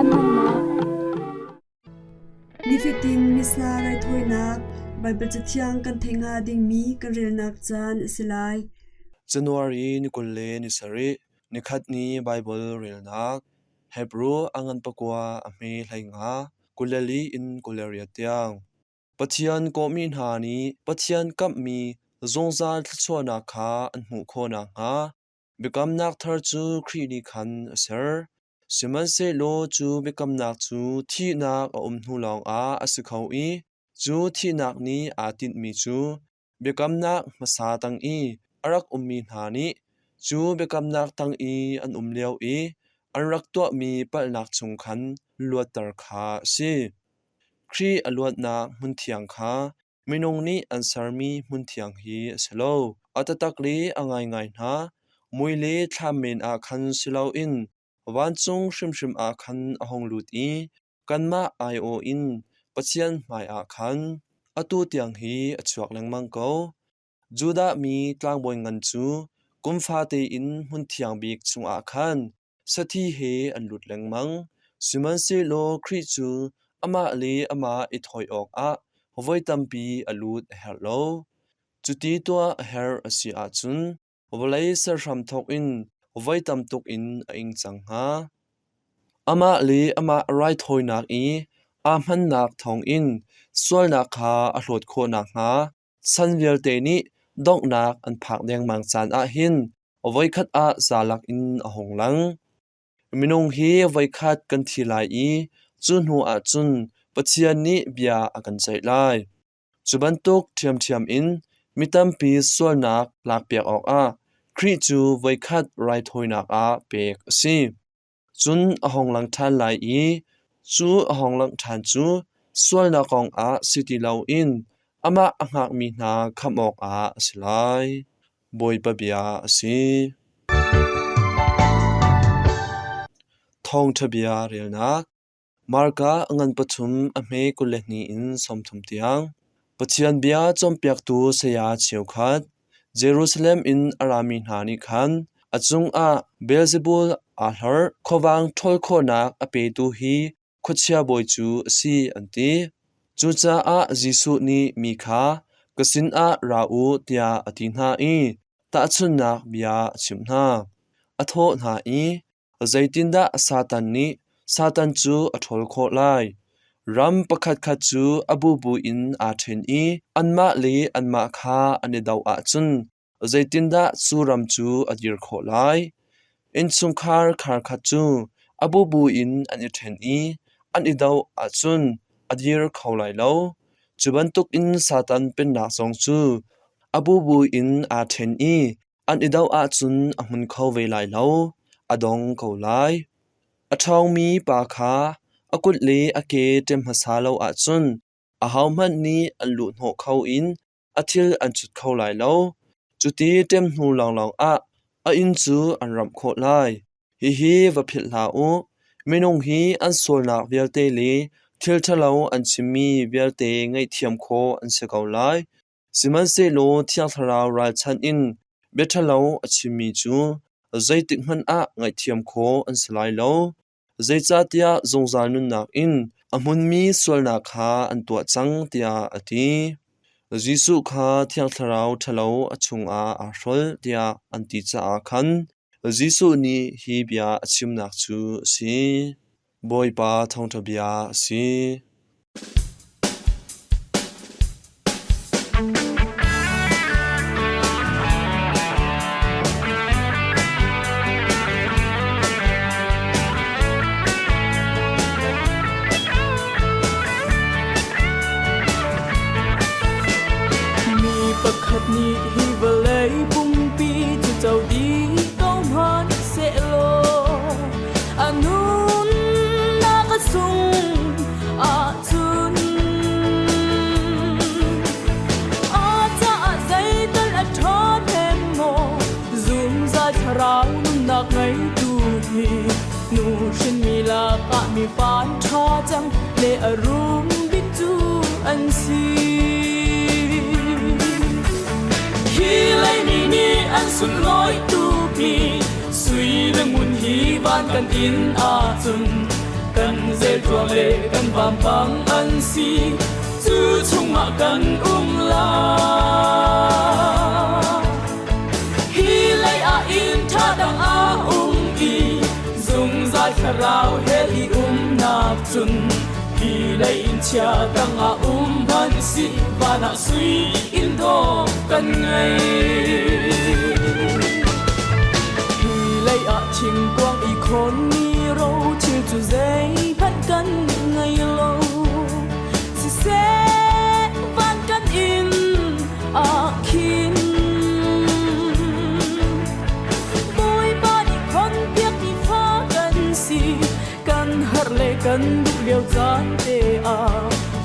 Caan hmannak. Nifatin Missa raithawinak Baibal Cathiang kan theih hnga dingmi kan relnak caan a si lai. January ni 27, nikhat ni Baibal relnak Hebru a ngan pakua a hme 15, 24 in 28 tiang. Pathian kawhmi hna nih Pathian kamhmi zungzal thluachuahnak kha an hmuh khawh nakhnga biakamnak thar cu Khrih nih khan a ser. Sihmanhsehlaw cu biakamnak cu thihnak a um hnu lawngah a si kho i cu thihnak nih aa tinhmi cu biakamnak hmasa tang i a rak ummi hna nih cu biakamnak tang i an um lio i an rak tuahmi palhnak chung khan luatter kha a si. Khrih a luatnak hmunthiang kha minung nih an sermi hmunthiang hi a si lo. A taktak le a ngaingai hna, mui le thlam men ah khan si loin vancung hrimhrim ah khan a hung lut i kanmah aiawh in Pathian hmaiah khan atu tiang hi a chuak lengmang ko. Judah mi tlangbawi ngan cu kum fate in hmunthiang bik chungah khan sathi he an lut lengmang. Sihmanhsehlaw Khrih cu amah le amah i thawi awkah voi tampi a lut a herh lo. Cuti tuah a herh a si ahcun vawlei ser hramthawk in voi tam tuk in a ing cang hnga. Amah le amah raithawinak i aa hmannak thawngin sualnak kha a hlawt khawh nakhnga chan vialte nih donghnak an phak dengmang caan ah hin voikhat ah zalak in a hung lang. Minung hi voikhat kan thi lai i cu hnu ah cun Pathian nih bia a kan ceih lai. Cu bantuk ṭhiamṭhiam in mi tampi sualnak lakpiak awkah Khrih cu voikhat raithawinak ah pek a si. Cun a hung lang ṭhan lai i cu a hung langh ṭhan cu sualnak kongah si ti loin amah a hngakmi hna khamh awkah a si lai. Bawipa bia a si. Thawngṭha bia relnak. Marka a ngan pathum a hme 22 in 30 tiang. Pathian bia cawnpiaktu saya cheukhat Jerusalem in a rami hna nih khan a cungah Beelzebul aa hlorh. Khuavang ṭhawl khawhnak a petu hi khuachia bawi cu a si, an ti. Cucaah Jesuh nih mi kha, Ka sinah ra u, tiah a ti hna i tahchunhnak bia a chimh hna. A thawh hna i, Zeitindah Satan nih Satan cu a ṭhawl khawh lai? Ram pakhatkhat cu a bubu in aa ṭhen i anmah le anmah kha an i doh ahcun zeitindah cu ram cu a dir khawh lai? Innchungkhar kharkhat cu a bubu in an i ṭhen i an i doh ahcun a dir kho lai lo. Cu bantukin Satan pennak zong cu a bubu in aa ṭhen i An i doh ahcun a hmun kho ve lai lo, a dong ko lai. A ṭhawngmi pa kha a kut le a ke ṭem hmasa lo ahcun ahohmanh nih an luhhnawh kho in a thil an chut kho lai lo. Cuti ṭem hnu lawnglawng ah a inn cu an ramh khawh lai. Hihi va philh hlah u: minung hi an sualnak vialte le thil ṭhalo an chimmi vialte ngaihthiam khawh an si ko lai. Sihmanhsehlaw Thiang Thlarau ralchanh in bia ṭhalo a chimmi cu zeitikhmanh ah ngaihthiam khawh an si lai lo, zeicahtiah zungzal nunnak in a hmunmi sualnak kha an tuah cang, tiah a ti. Jesuh kha Thiang Thlarau ṭhalo a chungah aa hrolh tiah an ti caah khan Jesuh nih hi bia a chimnak cu a si. Bawipa thawngṭha bia a si. Mi pakhat nih hi vawlei pumpi cu co dih ko hmanhsehlaw a nunnak a sung ahcun a caah zeital a ṭhahnem maw zungzal thlarau nunnak ngeitu hi nu hrinmi lakah mi van ṭha cang le a rum bik cu an si. Hi leimi nih an sunlawi tukmi sui le ngun hi van kan inn ahcun. Kan zelṭuang le kan vampang an si, cu chungah kan um lai. Hi lei ah inn ṭha dang a um i zungzal thlarau he i umnak cun hi lei inn chia dang ah um hmanh sih van ah sui inn dawh kan ngei. Hi lei ah thingkuang i khawnmi rothil cu zeihmanh kan ngei lo. Siseh van kan inn ah khin Bawipa nih khonpiakmi fa kan si. Kan har le kan duh lio caan te ah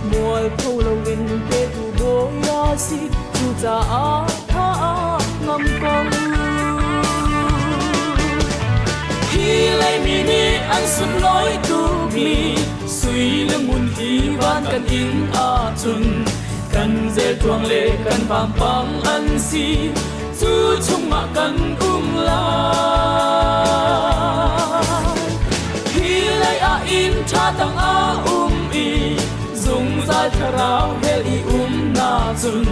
mualpho loin petu bawi a si. Cucaah tha ngam ko. Hi leimi nih an sunlawi tukmi sui le ngun hi van kan inn ahcun kan zelṭuang le kan vampang an si. Cu chungah kan um lai. Hi lei ah inn ṭha tang a um i zungzal thlarau hell i umnak cun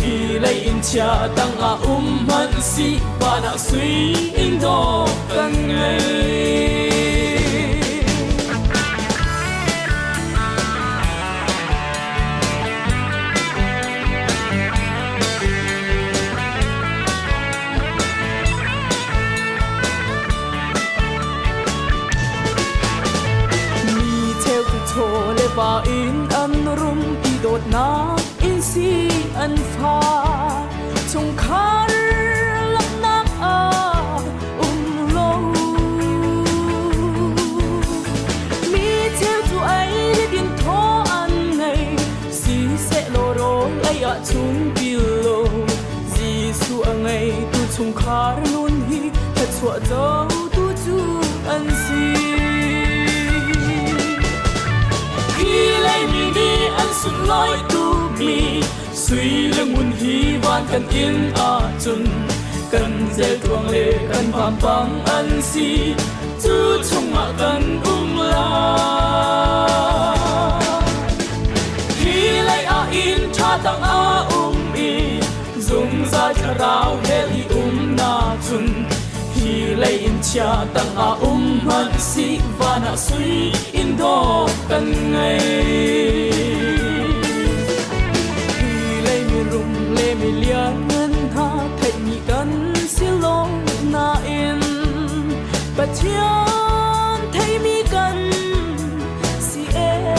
hi lei inn chia tang ah um hmanh sih van ah sui inn dawh kan ngei. Mi cheu cu chaw le va in an rum i dawtnak in si an fa. Chungkhar lamnak ah um lo. Mi cheu cu ei le din thaw an ngei. Siseh law rawl ei ah chung pil lo. Jesuh a ngeitu chungkhar nun hi thluachuah cotu cu an si. Hi leimi nih an sunlawi tukmi sui le ngun hi van kan inn ahcun kan zelṭuang le kan vampang an si. Cu chungah kan um lai. Hi lei ah inn ṭha tang a um i zungzal thlarau he i umnak cun hi lei inn chia tang ah um hmanh sih van ah sui inn dawh kan ngei. Hi lei mirum le milian hna theihmi kan si lo nain Pathian theimi kan si ee.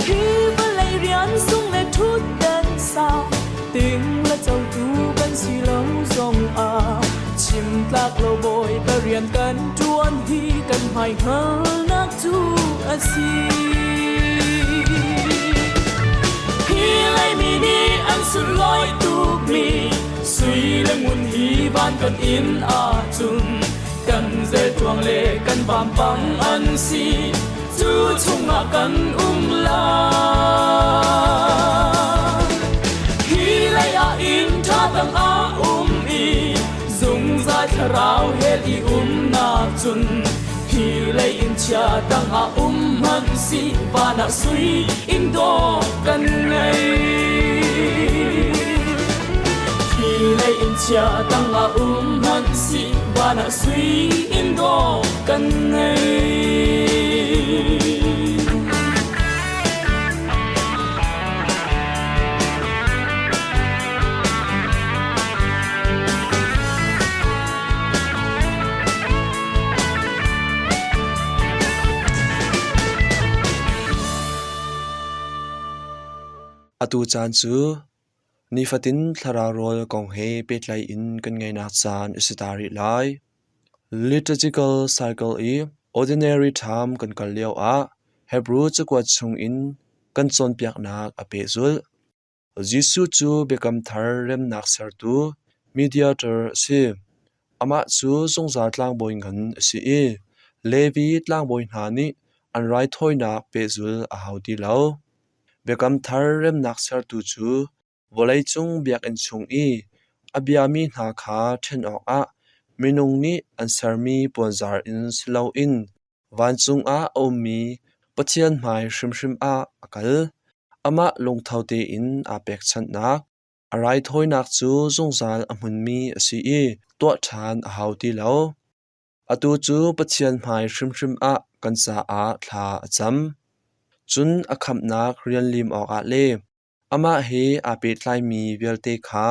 Hi vawlei rian sung le ṭhutdan sang ting le cotu kan si lo zongah chim tlak lo Bawipa rian kan ṭuan hi kan hmaihngalnak cu a si. Hi leimi nih an sunlawi tukmi sui le ngun hi van kan inn ahcun kan zelṭuang le kan vampang an si. Cu chungah kan um lai. Hi lei ah inn ṭha tang a um i zungzal thlarau he i umnak cun hi lei inn chia tang ah um hmanh sih van ah sui inn dawh kan ngei. Hi lei inn chia tang ah um hmanh sih van ah sui inn dawh kan ngei. Atu caan cu nifatin thlarau rawl kong he pehtlai in kan ngeihnak caan a si ta rih lai. Liturgical cycle i ordinary term kan kal lioah Hebrew cakuat chungin kan cawnpiaknak a pehzulh. Jesuh cu Biakam Thar remnak sertu mediator a si. Amah cu zungzal tlangbawi ngan a si i Levi tlangbawi hna nih an raithawinak pehzulh a hau ti lo. Biakam Thar remnak sertu cu vawleicung biakinn chung i a biami hna kha ṭhen awkah minung nih an sermi puanzar in si loin vancung ah a ummi Pathian hmai hrimhrim ah a kal. Amah lungtho tein aa pekchanhnak, a raithawinak cu zungzal a hmunmi a si i tuah ṭhan a hau ti lo. Atu cu Pathian hmai hrimhrim ah kan caah thla a cam. Cun a khamhnak rian lim awkah le amah he aa pehtlaimi vialte kha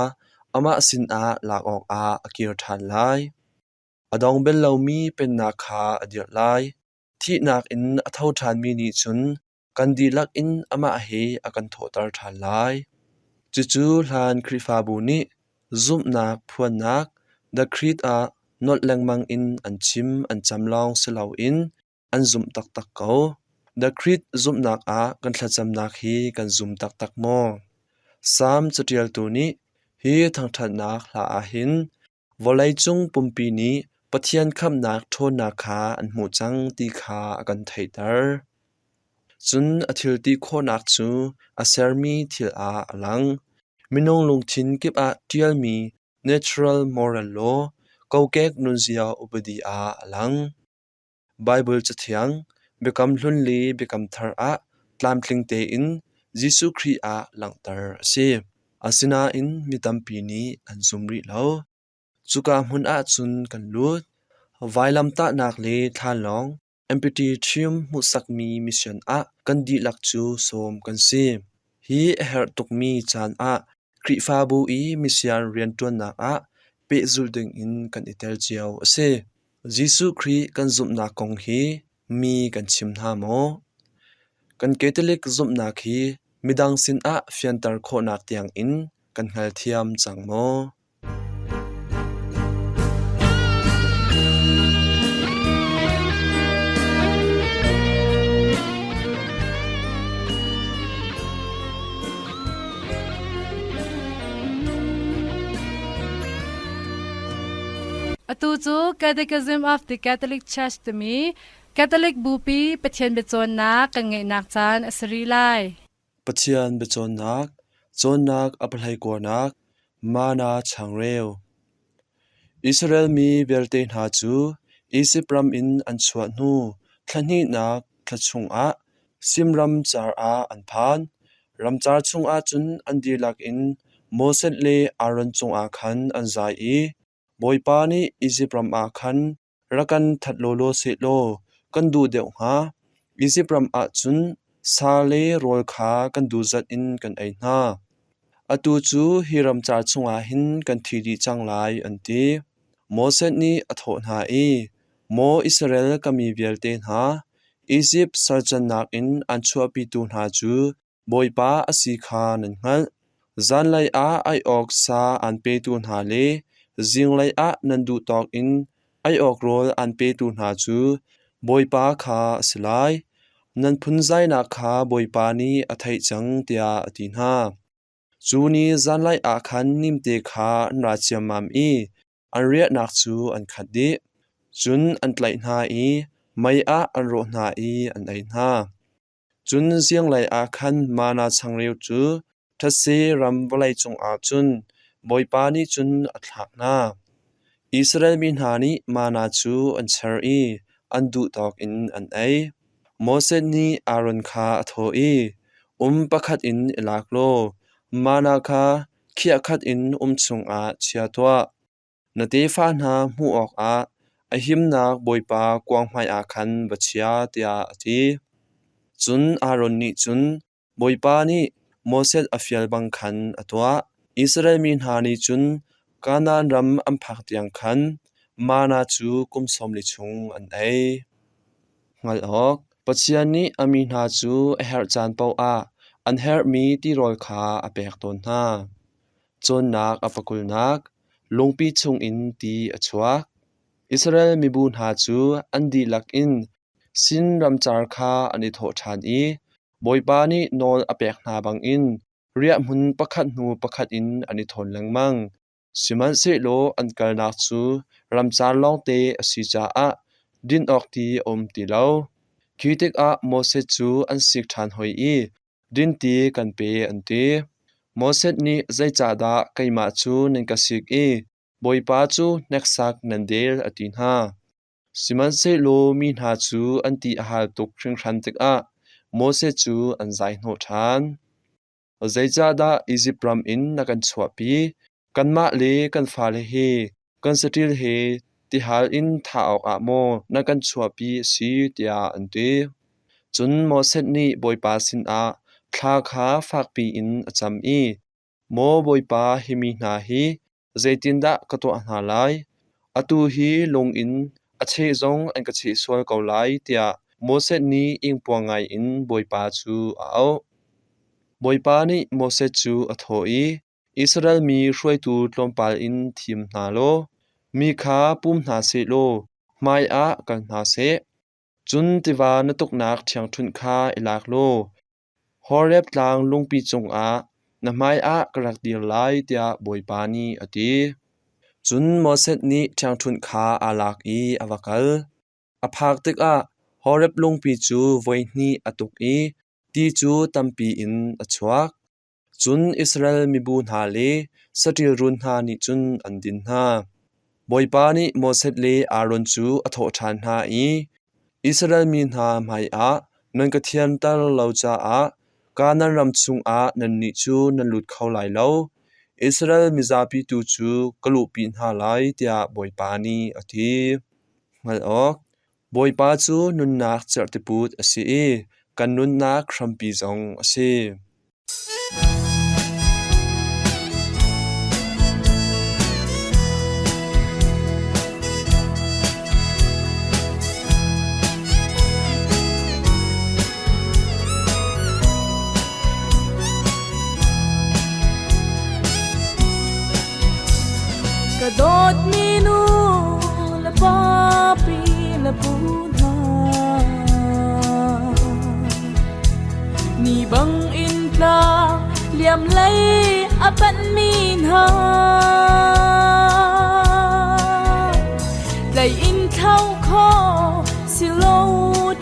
amah sinah lak awkah a kir ṭhan lai. A dong bal lomi pennak kha a dirh lai. Thihnak in a tho ṭhanmi nih cun kan dihlak in amah he a kan thawhter ṭhan lai. Cucu hlan Khrihfabu nih zumhnak phuannak The Creed ah nolh lengmang in an chim an cam lawng si loin an zumh taktak ko. The Creed zumhnak ah kan thlacamnak hi kan zum taktak maw? Salm caṭialtu nih hi thangṭhatnak hla ah hin Vawleicung pumpi nih Pathian khamhnak ṭhawnnak kha an hmuh cang ti kha a kan theihter. Cun a thil ti khawhnak cu a sermi thil ah a lang. Minung lungthin kip ah ṭialmi natural moral law, kokek nunzia upadi ah a lang. Baibal Cathiang, Biakam Hlun le Biakam Thar ah tlamtling tein Jesuh Khrih ah langhter a si. Asinain mi tampi nih an zum rih lo. Cuka hmun ah cun kan lut. Vailamtahnak le thlanlawng empty tomb hmuhsakmi mission ah kan dihlak cu sawm kan si. Hi a herh tukmi caan ah Khrihfabu i mission rianṭuannak ah pehzulh dingin kan i tel cio a si. Jesuh Khrih kan zumhnak kong hi mi kan chim hna maw? Kan Catholic zumhnak hi midang sinah fianter khawhnak tiangin kan hngalthiam cang maw? Atu cu Catechism of the Catholic Church timi Catholic Bupi Pathian biacawnnak kan ngeihnak caan a si rih lai. Pathian biacawnnak, cawnnak a pahlei kuanak, mana changreu. Israel mi vialte hna cu Izipt ram in an chuah hnu thla hnihnak thla chungah Sim ram car ah an phan. Ramcar chungah cun an dihlak in Moses le Aaron cungah khan an zai i, Bawipa nih Izipt ram ah khan rak kan that lawlaw sehlaw kan duh deuh hnga. Izipt ram ah cun sa le rawl kha kan duh zat in kan ei hna. Atu cu hi ramcar chungah hin kan thi dih cang lai, an ti. Moses nih a thawh hna i, Maw Israel ka mi vialte hna, Izipt salcannak in aan chuahpitu hna cu Bawipa a si kha nan hngalh. Zanlei ah ei awk sa aan petu hna le zinglei ah nan duh tawk in ei awk rawl aan petu hna cu Bawipa kha a si lai. Nan phunzainak kha Bawipa nih a theih cang, tiah a ti hna. Cu ni zanlei ah khan nimte kha an ra ciammam i an riahnak cu an khat dih. Cun an tlaih hna i mei ah an rawh hna i an ei hna. Cun zinglei ah khan mana changreu cu thetse ram vawlei cungah cun Bawipa nih cun a thlak hna. Israel mi hna nih mana cu an char i an duh tawk in an ei. Moses nih Aaron kha a thawh i, Um pakhat in i lak law mana kha khiahkhat in um chungah chia tuah. Na tefa hna hmuh awkah a himnak Bawipa kuang hmaiah khan va chia, tiah a ti. Cun Aaron nih cun Bawipa nih Moses a fial bang khan a tuah. Israel mi hna nih cun Kanaan ram an phak tiang khan mana cu kum sawm li chung an ei. Hngalh awk, Pathian nih a mi hna cu a herh caan paoh ah an herhmi tirawl kha a pek tawn hna. Cawnnak a pakulnak, lungpi chungin ti a chuak. Israel mibu hna cu an dihlak in Sin ramcar kha an i thawh ṭhan i Bawipa nih nawl a pek hna bangin riahhmun pakhat hnu pakhat in an i thawn lengmang. Sihmanhsehlaw an kalnak cu ramcar lawngte a si caah din awk ti a um ti lo. Khi tikah Moses cu an sik ṭhan hoi i Dinti kan pe an ti. Moses nih zeicahdah keimah cu nan ka sik i Bawipa cu hneksak nan del, a ti hna. Sihmanhsehlaw mi hna cu an ti a hal tuk hringhran tikah Moses cu an zaihnawh ṭhan. Zeicahdah Izipt ram in na kan chuahpi? Kanmah le kan fale he kan saṭil he tihal in thah awkah maw na kan chuahpi a si tiah an ti. Cun Moses nih Bawipa sinah thla kha fakpi in a cam i, Maw Bawipa, hi mi hna hi zeitindah ka tuah hna lai? Atu hi lung in a cheh zong an ka cheh sual ko lai tiah Moses nih ingpuang ngaiin Bawipa cu a auh. Bawipa nih Moses cu a thawh i, Israel mi hruaitu tlawmpal in thim hna law mi kha pum hna seh law hmaiah kal hna seh. Cun tiva na tuknak ṭhiangṭhunh kha i lak law Horeb tlang lungpi cungah na hmaiah ka rak dir lai tiah Bawipa nih a ti. Cun Moses nih ṭhiangṭhunh kha aa lak i a va kal. A phak tikah Horeb lungpi cu voihnih a tuk i ti cu tampi in a chuak. Cun Israel mibu hna le saṭil run hna nih cun an din hna. Bawipa nih Moses le Aaron cu a thawh ṭhan hna i, Israel mi hna hmaiah nan ka thianter lo caah Kanaan ram chungah nannih cu nan lut kho lai lo. Israel mizapi tu cu ka luhpi hna lai, tiah Bawipa nih a ti. Hngalh awk, Bawipa cu nunnak cerhtiput a si i kan nunnak hrampi zong a si. Ka dawtmi nu le pa pi le pu hna Ni bang in tla liam lei a panh mi hna Tlai in thlau kho silo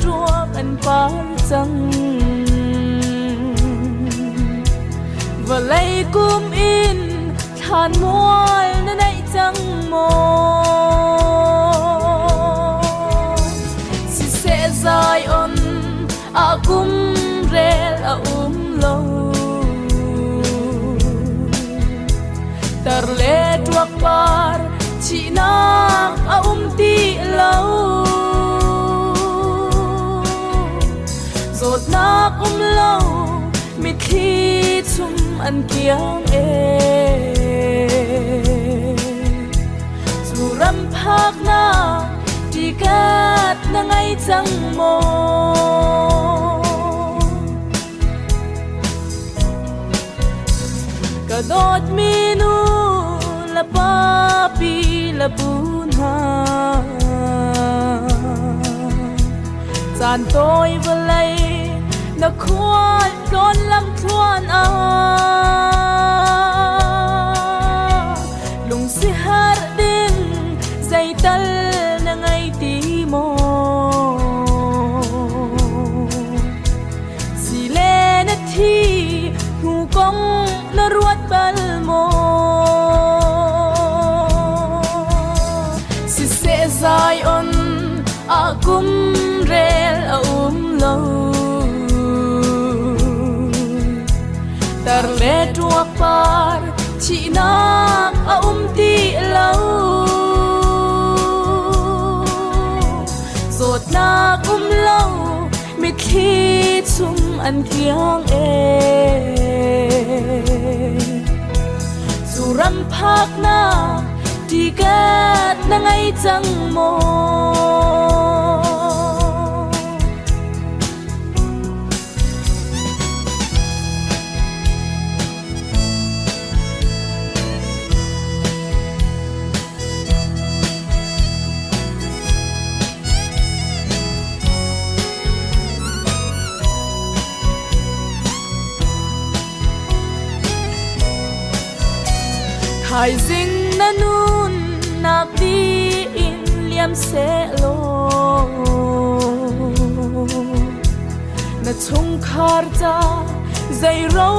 ṭuak an par cang Vawlei kum in thlan mual na neih cang maw Siseh Zion a kum rel a um lo Tar le ṭuak par thihnak a um ti lo Zawtnak um lo mitthli chung an kiang e Cu ram phaknak tikat na ngei cang maw? Ka dawtmi nu le pa pi le pu hna Caan tawi vawlei na khual tlawn lam thluan ah Lungsi har ding zeital na ngei ti maw? Si le na thi hnu kong na ruat bal maw? Siseh Zion ah kum rel a um lo. Tar le ṭuak par thihnak a um ti lo. Zawtnak um lo mitthli chung an kiang e. Zu ram phaknak tiket na ngei cang maw? Thaizing na nunnak di in liam sehlaw Na chungkhar ca zei ro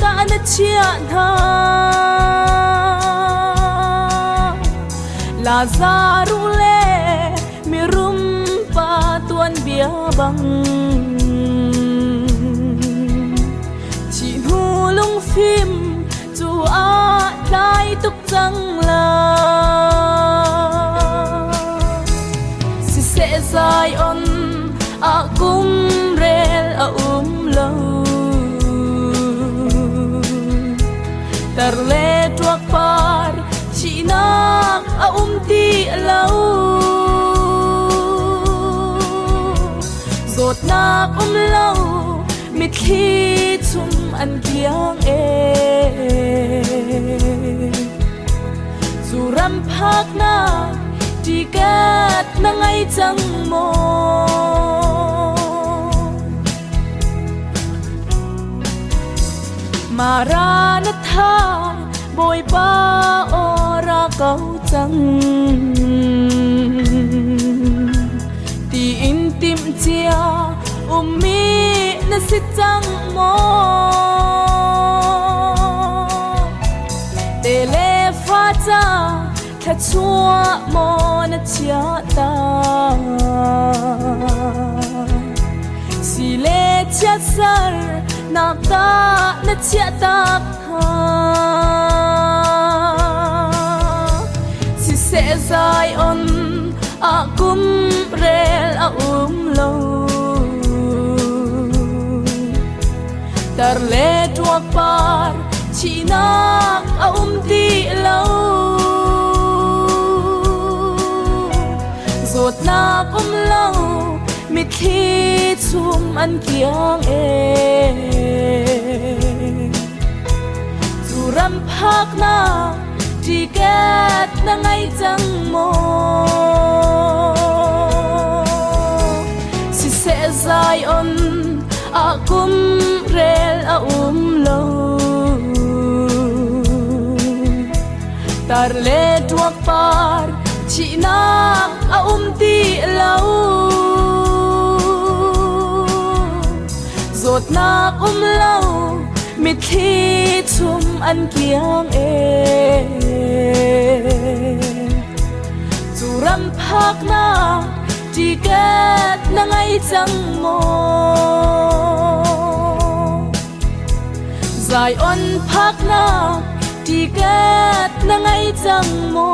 dah na chiah hna? Lazaruh le mirum pa tuanbia bang Thih hnu lungfim cu a tlai tuk cang la Siseh Zion ah kum rel a um lo Tar le ṭuak par thihnak a um ti lo Zawtnak um lo mitthli chung an kiang e Cu ram phaknak ticket na ngei cang maw? Maranatha Bawipa aw ra ko cang Tiin timh cia ummi na si cang maw? Te le fa ca thluachuah maw na chiah ta? Si le chiatser nak dah na chiah tak hna? Siseh Zion ah kum rel a um lo. Tar le ṭuak par thihnak a um ti lo. Zawtnak um lo mitthli chum an kiang e. Cu ram phaknak ticket na ngei cang maw? Siseh Zion ah kum rel a um lo. Tar le ṭuak par thihnak a um ti lo. Zawtnak um lo mitthli chum an kiang e. Cu ram phaknak ticket na ngei cang maw? Zion phaknak ticket na ngei cang maw?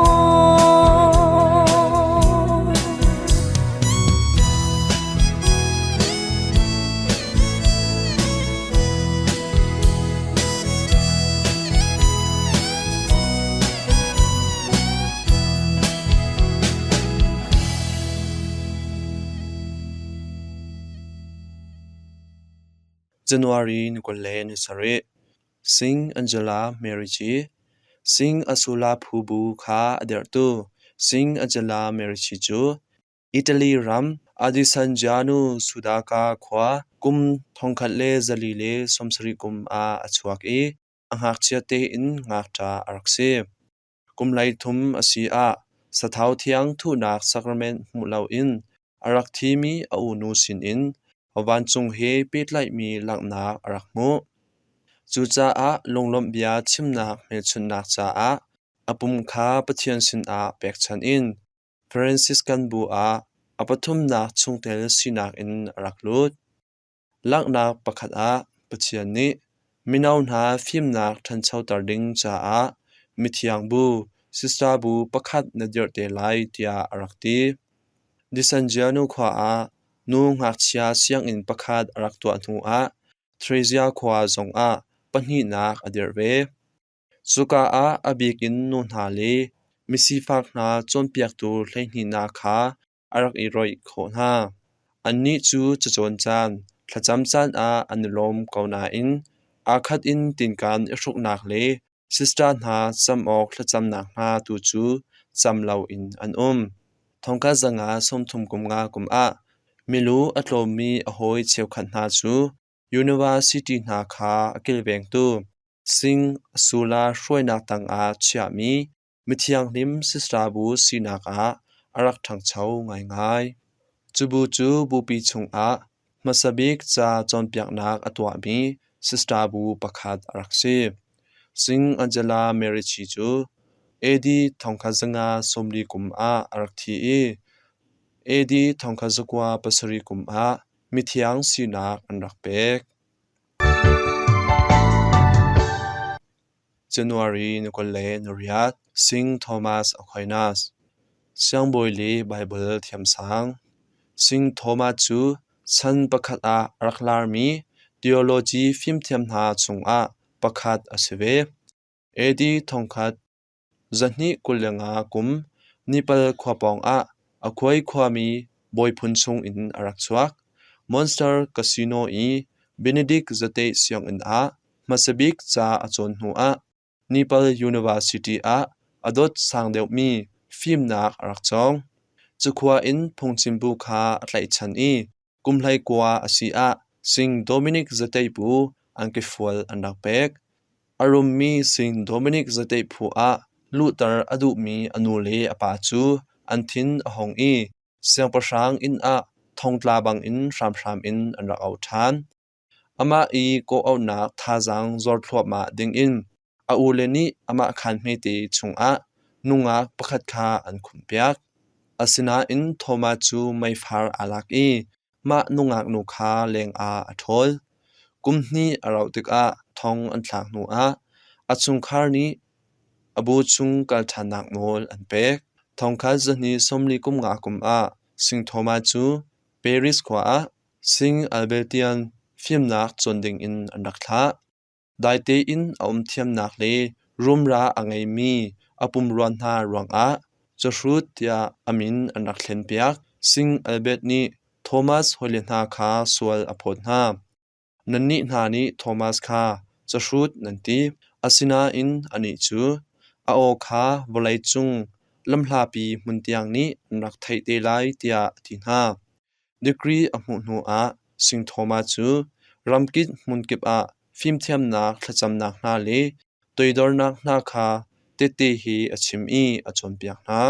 January ni 27 Sing Angela Merici Sing Asula phu bu kha a dirhtu Sing Angela Merici cu Italy ram Adisangiano Sudaka khua kum 1470 kum ah a chuak i a ngakchia tein ngakṭa a rak si. Kum 13 a si ah sathau thiang thuhnak sacrament hmuh loin a rak thimi a unu sinin vancung he pehtlaihmi langhnak a rak hmuh. Cucaah lunglawmh bia chimnak hmelchunhnak caah a pum kha Pathian sinah pekchanh in Franciscan bu ah a pathumnak chungtel sinak in a rak lut. Langhnak pakhat ah Pathian nih mino hna fimnak ṭhanchoter ding caah mithiang bu, sister bu pakhat na dirh te lai tiah a rak ti. Disangiano khua ah nu ngakchia sianginn pakhat a rak tuah hnuah Theresia khua zongah pahnihnak a dirh ve. Cuka ah a bik in nu hna le misifak hna cawnpiaktu 12 kha a rak i roih khawh hna. Annih cu cacawn caan, thlacam caan ah an i lawm ko nain aa khat in tinkan i hruknak le sister hna cam awk thlacamnak hna tu cu cam loin an um. Thongkhat 535 kum ah milu a tlawmmi a hawi cheukhat hna cu university hna kha a kilvengtu Sing Asula hruainak tangah chiahmi Mithianghlim sister-bu sinak ah a rak ṭhangcho ngaingai. Cu bu cu bupi chungah hmasa bik ca cawnpiaknak a tuahmi sister-bu pakhat a rak si. Sing Angela Merici cu AD 1540 kum ah a rak thi i AD 1907 kum ah mithiang sinak an rak pek. January ni 28, Sing Thomas Aquinas, Siangbawi le Baibal thiamsang. Sing Thomas cu chan pakhat ah a rak larmi theology fimthiam hna chungah pakhat a si ve. AD 1225 kum Nipal khua pawngah a khuai khuami bawiphun chungin a rak chuak. Monster Casino i Benedict Zateih sianginn ah hmasabik ca a cawn hnuah Nipal University ah a dot sang deuhmi fimnak a rak cawng. Cukhua in phungchimbu kha a tlaihchan i kum 19 a si ah Sing Dominic Zateih bu angkifual an rak pek. A rummi Sing Dominic Zateih phu ah luhter a duhmi a nu le a pa cu an thin a hung i siangpahrang inn ah thongtla bangin hramhram in an rak auh ṭhan. Amah i kawhauhnak thazaang zor thluahmah dingin a ule nih amah khaan hmete chungah nungak pakhat kha an khumhpiak. Asinain Thomas cu meifar aa lak i mah nungak nu kha lengah a ṭhawl. Kum hnih a rauh tikah thong an thlak hnuah a chungkhar nih a bu chung kal ṭhannak nawl an pek. Thongkhat zahnih 40 kum nga kum ah Sing Thomas cu Paris khua ah Sing Albertian fimnak cawn dingin an rak thlah. Dai tein a um thiamnak le rumra a ngeimi a pumrua hna ruangah cahrut tiah a min an rak thlenpiak. Sing Albert nih Thomas hawile hna kha sual a phawt hna. Nannih hna nih Thomas kha cahrut nan ti, asinain anih cu a aw kha vawleicung lamhlapi hmun tiang nih an rak theih te lai tiah a ti hna. Degree a hmuh hnuah Sing Thomas cu ramkip hmunkip ah fimthiamnak thlacamnak hna le toidornak hna kha tehte he a chim i a cawnpiak hna.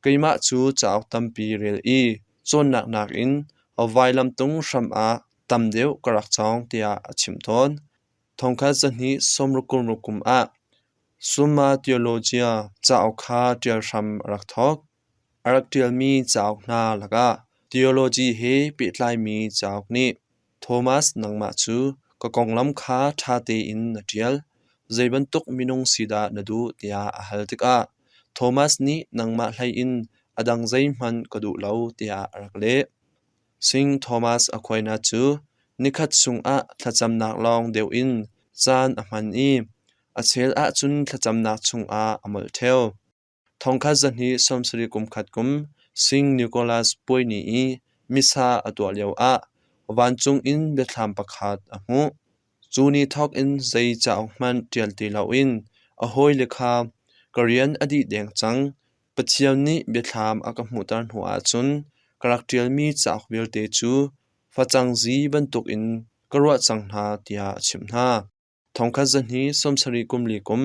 Keimah cu cauk tampi rel i cawnnak nakin vailamtung hram ah tam deuh ka rak cawng tiah a chimh tawn. Thongkhat zahnih 66 kum ah Summa Theologia cauk kha ṭial hram a rak thawk. A rak ṭialmi cauk hna lakah theology he pehtlaimi cauk nih Thomas nangmah cu ka konglam kha ṭha tein na ṭial. Zei bantuk minung si dah na duh tiah a hal tikah Thomas nih nangmah hlei in a dang zeihmanh ka duh lo tiah a rak leh. Sing Thomas Aquinas cu nikhat chungah thlacamnak lawng deuh in caan a hman i a chel ahcun thlacamnak chungah a molh ṭheo. Thongkhat zahnih 70 kum khat kum Sing Nicholas puai ni i Missa a tuah lioah vancung in biathlam pakhat a hmuh. Cu ni thawk in zei cauk hmanh ṭial ti loin a hawile kha ka rian a dih deng cang. Pathian nih biathlam a ka hmuhter hnu ahcun ka rak ṭialmi cauk vialte cu facang zi bantukin ka ruah cang hna tiah a chimh hna. Thongkhat zahnih 70 kum li kum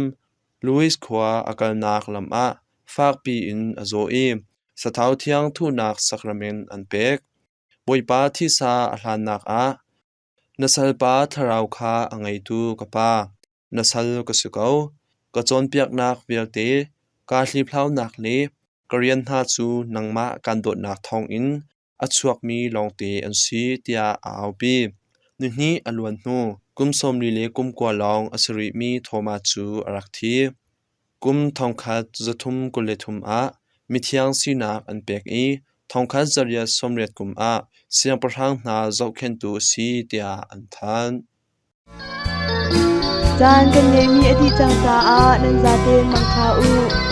Louis khua a kalnak lam ah fakpi in a zaw i sathau thiang thuhnak sacrament an pek. Bawipa thisa a hlannak ah na salpa thlarau kha a ngeitu ka pa, na sal ka si ko. Ka cawnpiaknak vialte, kaa hliphlaunak le ka rian hna cu nangmah kaan dawtnak thawngin a chuakmi lawngte an si tiah a aupi. Nihnih a luan hnu kum 43 lawng a si rihmi Thomas cu a rak thi. Kum 1323 ah mithiang sinak an pek i 1880 kum ah siangpahrang hna zohkhenhtu a si tiah an thanh. Caan kan ngeihmi a dih cang caah nan zaten mangṭha u.